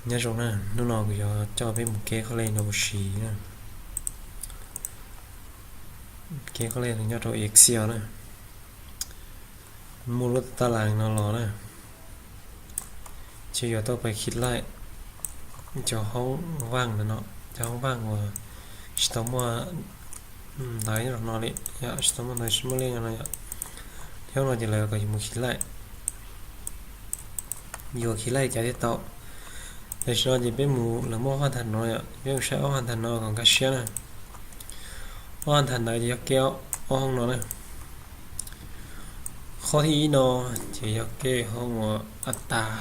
Nyob zoo na, hnub no kuv yuav coj peb mus keb qhob lej no ua si na. Keb qhob lej no nyob rau Excel na. Muaj lub tab las no los na, ces yuav tau pais khij laij cov hoob vaaj ntawm no, cov hoob vaaj uas tsis tau muaj ntawv nyob rau no li, tsis tau muaj ntawv tsis muaj lej no yom. Thiab no ces lawv kom yus mus khij laij, yuav khij laij cas thiaj tau. Tam sim no ces peb mus, lawv muaj ob qhov ntawv no yom, peb mus saib ob qhov ntawv no kom nkag siab na. Ob qhov ntawv ntawd ces yog keb ob hoob no na. Qhov thib ib no ces yog keb hoob uas a tas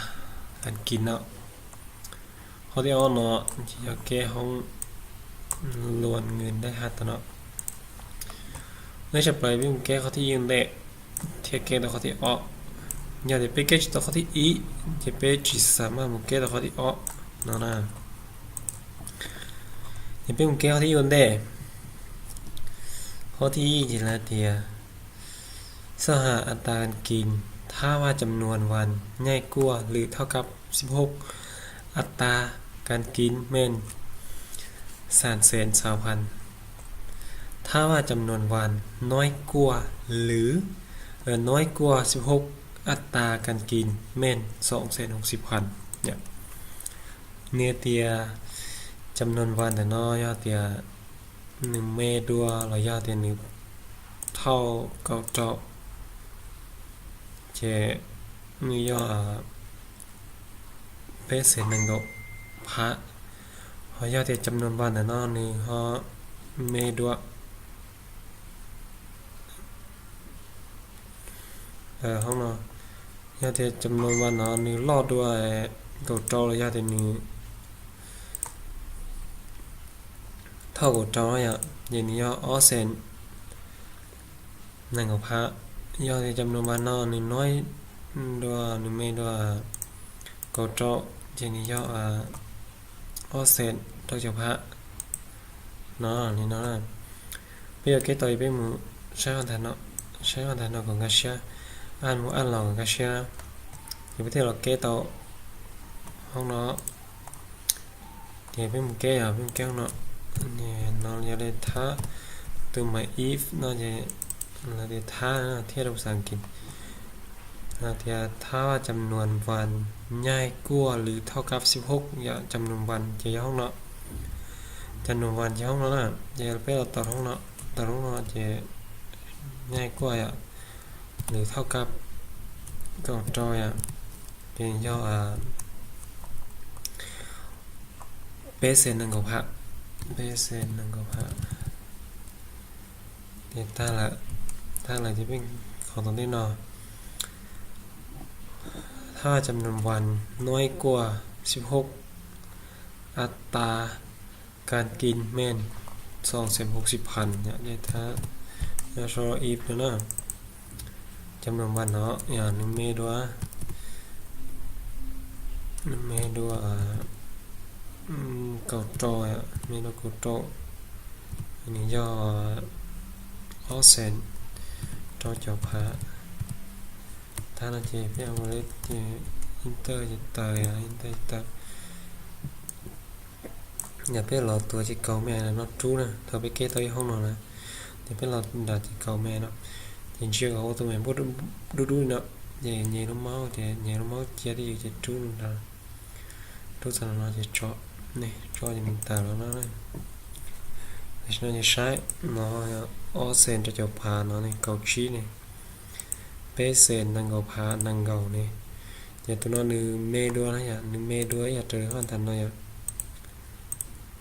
kas kis no. Qhov thib ob no ces yog keb hoob luas nws dai has tas no. Lej tshaj plaws peb mus keb qhov thib ib ua ntej thiab keb tau qhov thib ob. Yog tias peb keb tsis tau qhov thib ib ces peb tsis xam maj mus keb tau qhov thib ob no na. Ces peb mus keb qhov thib ib ua ntej. Qhov thib ib ces lawv tias xab has a tas kas kis, thab vaj cam nuas vas nyaij kuaj lwm thauj kab xib hoob a tas kas kis meej xaam xees xaam phas. Thab vaj cam nuas vas noib kuaj lwm, noib kuaj xib hoob a tas kas kis meej xoom xees hoov xib phas. Nws tias cam nuas vas ntawm no yog tias nws me dua los yog tias nws thauj kaum rau, ces nws yog peb xees nees nkaum phas. Ho yog tias cam nuas vas ntawm no nws ho me dua hoob no, yog tias cam nuas vas no nws loj dua kaum rau los yog tias nws thauj kaum rau yom, ces nws yog ob xees nees nkaum phas. Yog tias cam nuas vas no nws noib dua, nws me dua kaum rau, ces nws yog ob xees rau caum phas. No li no, peb yuav keb tau peb mus saib qhov ntawv no, saib qhov ntawv no kom nkag siab, add mus add los kom nkag siab, ces peb thiaj los keb tau hoob no. Ces peb mus keb, peb mus keb hoob no, no yog li thab, tus mas if no ces lawv tias thab thiab rau xas as kis, tias thab vaj cam nuas vas nyaij kuaj lwm thauj kab xib hoob yom, cam nuas vas ces yog hoob no, cam nuas vas ces hoob no na, ces peb los tau hoob no, tau hoob no ces nyaij kuaj yom, lwm thauj kab kaum rau yom, ces yog peb xees nees nkaum phas, peb xees nees nkaum phas. Ces tag lawm, tag lawm ces peb qhov tom ntej no, thab vaj cam nuas vas noib kuaj xib hoob a tas kas kis meej xoom xees hoov xib phas yom, ces thab, yog so if no na, cam nuas vas no yog nws me dua, nws me dua kaum rau, me dua kaum rau, nws yog ob xees rau caum phas. Thab no ces peb ua li ces enter ces tawm, enter ces tawm. Yog peb los tuav ces kaum me no rub na, thaum peb keb tau ib hoob no na, ces peb los nram ces kaum me no, ces ntsia kom ua tus me npuaj dub dub li no, ces nyem lub maub, ces nyem lub maub cia twj ywm ces rub nram, rub txog no ces tso, tso ces nws tawm los no. Tam sim no ces saib no, ob xees rau caum phas no ne, kaum tsib ne, peb xees nees nkaum phas nees nkaum ne, ces tus no nws me dua na yom, nws me dua ib yam raws li hoob ntawv no yom.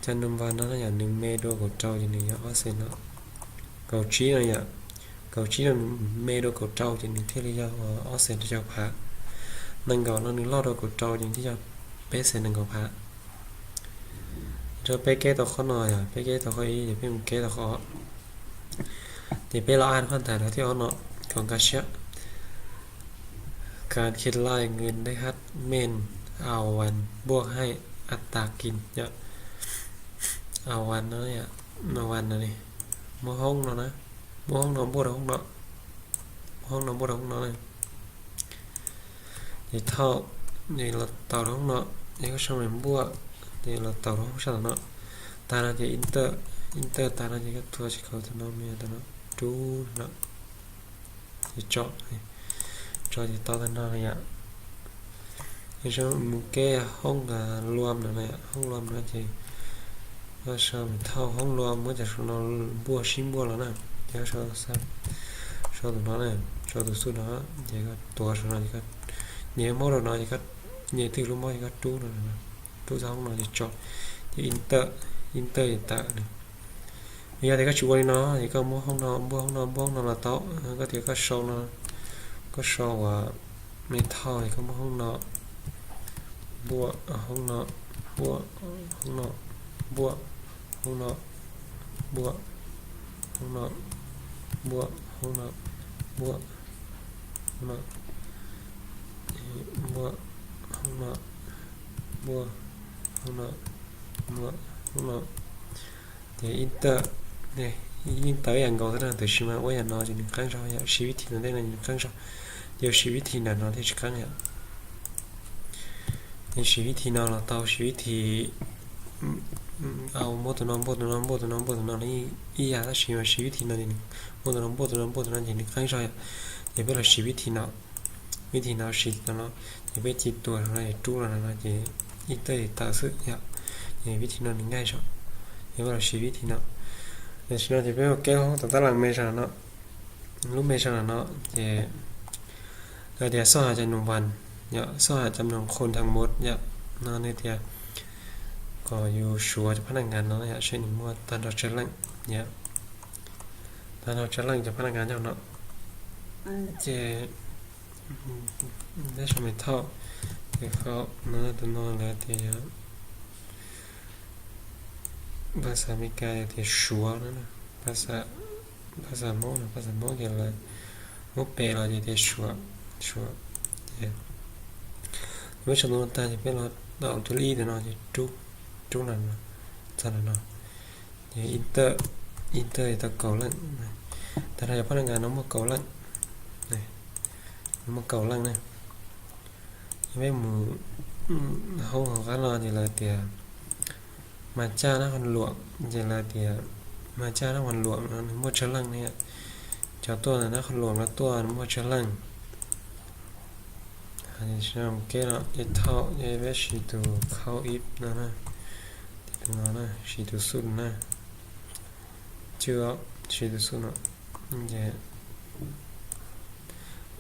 Cam nuas vas no na yom, nws me dua kaum rau ces nws yog ob xees no. Kaum tsib no yom, kaum tsib no nws me dua kaum rau ces nws thiaj li yog ob xees rau caum phas. Nees nkaum no nws loj dua kaum rau ces nws thiaj yog peb xees nees nkaum phas. Rau peb keb tau qhov no yom, peb keb tau qhov ib ces peb mus keb tau qhov, ces peb los add qhov ntawv thiab ob no kom nkag siab. Kas khij laij ngwv dej hab meej a vas npuaj haij a tas kis yom. A vas no, a vas no ne, muaj hoob no na, muaj hoob no npuaj rau hoob no, muaj hoob no npuaj rau hoob no na. Ces thaum, ces los tau rau hoob no, Ces koj sau npuaj, ces los tau rau hoob sab tom no. Tag no ces enter, enter tag no ces koj tua tsis khaus tus no, mus tus no, rub no, ces tso, tso ces tau tag no yom. Ces mus keb hoob luam no, hoob luam no ces koj sau thauj hoob luam, muab cov saum no npuaj sib npuaj los na. Ces koj sau tus no na, sau tus xub no, ces koj tuav saum no, ces koj nyem maub rau no, ces koj nyem twg lub maub ces koj rub no, rub txog hoob no ces tso, ces enter, enter ces tawm. Yog tias koj tsis ua li no ces koj muab hoob no npuaj, hoob no npuaj, hoob no los tau. Koj tias koj sau no, koj sau ua me thauj ces koj muab hoob no npuaj, hoob no npuaj, hoob no npuaj, hoob no npuaj, hoob no npuaj, hoob no npuaj, hoob no npuaj, hoob no npuaj, hoob no npuaj, hoob no. Ces enter, yeej tau ib yam nkaus xwb na, tab sis mas ua yam no ces nws qeeb zog yom, siv vib thi no tej no nws qeeb zog, ces siv vib thi nram no thiaj tsis qeeb yom. Siv vib thi no los tau, siv vib thi muab tus no npuaj tus no npuaj tus no npuaj tus no ib yam, tab sis mas siv vib thi no ces muab tus no npuaj tus no npuaj tus no ces nws qeeb zog yom. Ces peb los siv vib thi no, vib thi no siv no, ces peb ci tua no es rub los no ces ib teg tawm xwb yom. Ces vib thi no nws nqaij zog, ces peb los siv vib thi no. Tam sim no ces peb ua kev hauv tom tab lam me zog no, lub me zog no ces lawv tias xoj hais cov num vas yom, xoj hais cov num qhun thaj mos yom, no nws tias kom yus suav cov phab naj nkas no yom, seb nws muaj tag nrho tsawg leej yom, tag nrho tsawg leej cov phab naj nkas nyob no. Ces peb sau me thauj, ces kho no, tus no lawv tias yog phas xas Amelikas tias suav no, phas xas Hmoob no, phas xas Hmoob ces lawv muab pem los ces tias suav, suav. Ces peb sau tus no tag ces peb los tau tus ib tus no ces rub, rub no, txog no no. Ces enter, enter tau kaum leej. Tag nrho cov phab naj nkas no muaj kaum leej, muaj kaum leej na. Peb mus hoob hauv qab no ces lawv tias mas caj nab qhos luam, ces lawv tias mas caj nab qhos luam no nws muaj tsawg leej ne? Cov tuaj ntawm nab qhos luam no tuaj nws muaj tsawg leej? Ces no ces thauj, peb siv tus count if no na, tus no na, siv tus xub na, siv tus xub no, ces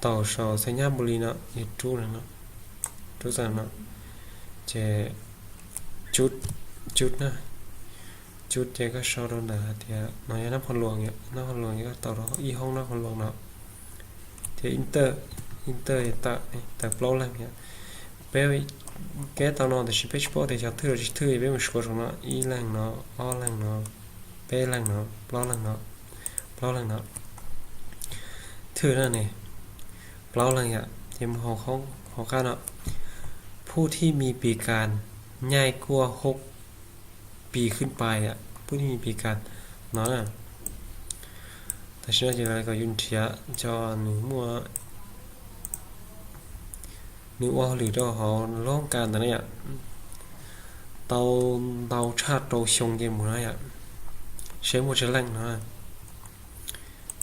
tau saum xeem nyab npu li no, ces rub no, rub txog no, ces cub, cub na, cub ces koj sau rau ntawm hais tias no yog nab qhos luam, nab qhos luam ces koj tau rau ib hoob nab qhos luam no, ces enter, enter tawm, tawm plaub leeg yom. Peb kev tau no tab sis peb tsis paub tias xyov thwj los tsis thwj, peb mus suav saum no, ib leeg no, ob leeg no, peb leeg no, plaub leeg no, plaub leeg no, thwj na ne, plaub leeg yom. Ces mus hauv qab no,ผู้ที่มีปีการง่ายกว่าหกปีขึ้นไป ผู้ที่มีปีการ no na. Tam sim no ces lawv kom yus nrhiav cov nws muaj, nws ua hauj lwm rau hauv lub kas ntawd na yom, tau ntau tshaj rau xyoo ces mus no yom, seb muaj tsawg leej no.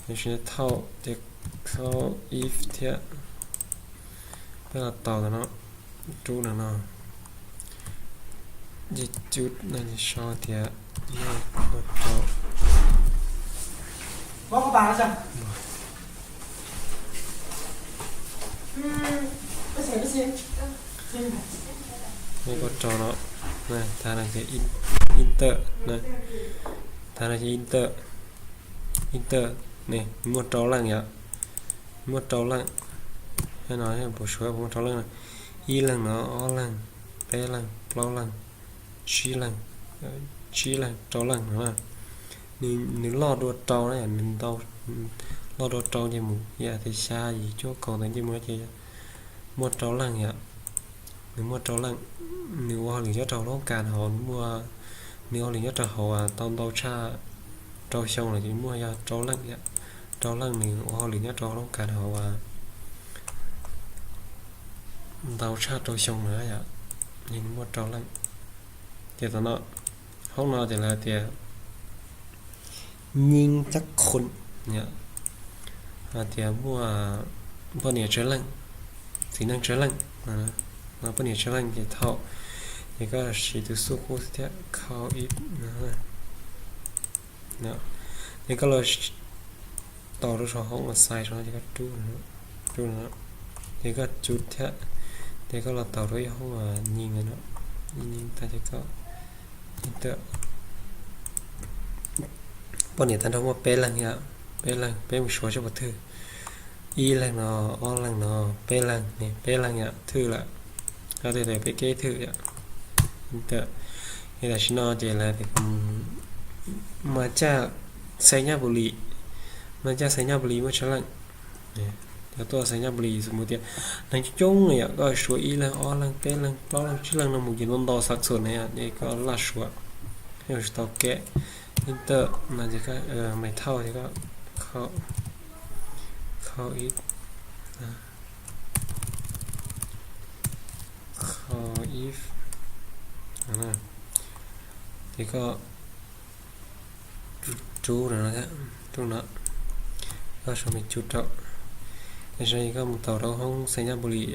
Ces thauj, ces thauj if thiab, peb los tau no, rub no no, ces cub no ces sau tias ib puas rau, ib puas rau no, tag no ces enter, tag no ces enter, enter, ne muaj rau leej yom, muaj rau leej, no puas suav puas muaj rau leej no, ib leeg no, ob leeg, peb leeg, plaub leeg, tsib leeg, tsib leeg, rau leeg no na. Nws loj dua rau na, nws ntau, loj dua rau ces mus yam tias xya yim cuaj kaum ntawd ces mus ces muaj rau leej yom. Nws muaj rau leej, nws ua hauj lwm nyob rau hauv lub kas hauv, nws ua hauj lwm nyob rau hauv tau ntau tshaj rau xyoo lawm ces muaj yog rau leej yom. Rau leej nws ua hauj lwm nyob rau hauv lub kas hauv ntau tshaj rau xyoo na yom. Muaj rau leej. Ces tom no, hoob no ces lawv tias nyiv cab khun, hais tias muaj poj niam tsawg leej, txiv neej tsawg leej, poj niam tsawg leej ces thaum, ces koj siv tus xuj qub thiab khau ib no. Ces koj los taus rau saum hoob uas xais saum no ces koj rub, rub no, ces koj cub thiab, ces koj los taus rau ib hoob nyiv no, nyiv tag ces koj ib tawm. Poj niam tag nrho muaj peb leeg yom, peb leeg, peb mus suav seb puas thwj. Ib leeg no, ob leeg no, peb leeg, peb leeg yom, thwj lawm. Qhov twg peb keb thwj yom. Tab sis tam sim no ces lawv tias mas caj xais nyaj pus lis, mas caj xais nyaj pus lis muaj tsawg leej. Cov tuaj xais nyaj pus lis xws mus tias neeg coob coob yom, koj suav ib leeg, ob leeg, peb leeg, plaub leeg, tsib leeg no mus ces ntau ntau xav xus na yom, ces koj laj suav, tsis tau keb. Ib tawm no ces koj, mas thauj ces koj khau ib, khau ib, ces koj rub no, rub no, koj sau me cub rau. Ces koj mus taus rau hoob xais nyaj pus lis,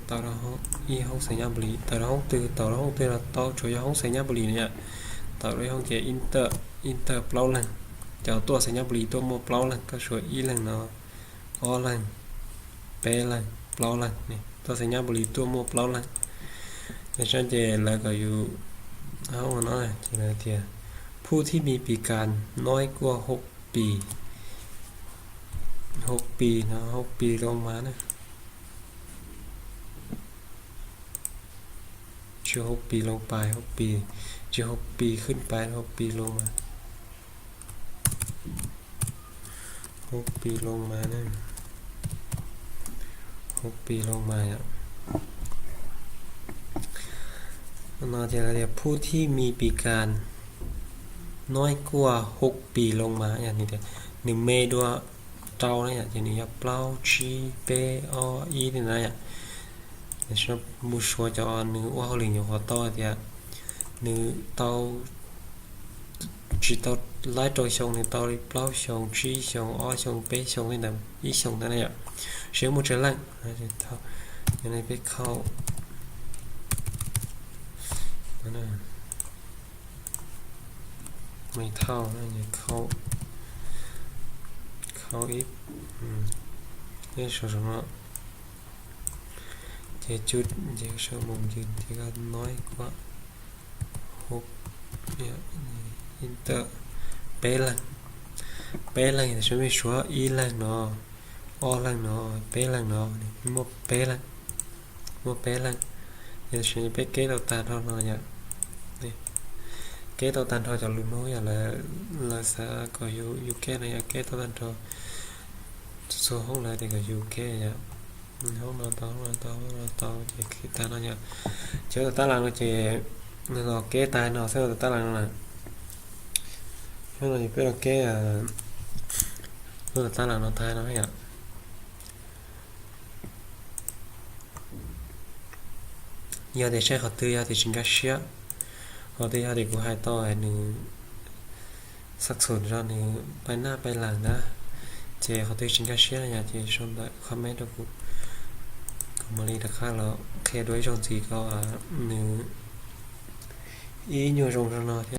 taus rau ib hoob xais nyaj pus lis, taus rau hoob twg, taus rau hoob twg los tau, tsuas yog hoob xais nyaj pus lis no yom. Taus rau ib hoob ces ib tawm, ib tawm plaub leeg. Cov tuaj xais nyaj pus lis tuaj muaj plaub leeg, koj suav ib leeg no, ob leeg, peb leeg, plaub leeg, tuaj xais nyaj pus lis tuaj muaj plaub leeg. Ces sab ces lawv kom yus, hoob no ces lawv tias ผู้ที่มีปีการน้อยกว่าหกปี, หกปี no, หกปี ลงมา na. Tsis หกปี ลงไป, หกปี, tsis หกปี ขึ้นไป, หกปี ลงมา. หกปี ลงมา na. หกปี ลงมา yom. No ces lawv tias ผู้ที่มีปีการน้อยกว่า หกปี ลงมา yom, nws me dua rau na yom, ces nws yog plaub tsib peb ob ib li na yom. Mus suav cov nws ua hauj lwm nyuam qhuav tau tias nws tau, tsis tau laib rau xyoo, nws tau li plaub xyoo, tsib xyoo, ob xyoo, peb xyoo li ntawd, ib xyoo ntawd na yom. Seb muaj tsawg leej. Peb khau, me thauj, khau ib, sau no, ces cub, ces sau mus ncws ces koj nói qua, enter, peb leeg, peb leeg, tam sim no suav ib leeg no, ob leeg no, peb leeg no, muaj peb leeg, muaj peb leeg. Yog tam sim no peb keb tau tag nrho no yom, keb tau tag nrho cov lus no yom, lawv xav kom yus keb no yom, keb tau tag nrho txhua hoob lawv tias kom yus keb yom. Hoob no tau, hoob no tau, hoob no tau, ces keb tag no yom. Ces lub tab laj no ces los keb tag no xwb, lub tab laj no na. Hoob no ces peb los keb lub tab laj no tag no yom. Yog tias saib qhov twg yog tias tsis nkag siab, qhov twg yog tias kuv hais tau nws xab xum rau nws pais naj pais lees na, ces qhov twg tsis nkag siab no yom ces sau ntawm comment rau kuv, kuv mam li rov qab los qhia dua ib zaug ntxiv kom nws ib nyuag zoo rau no thiab.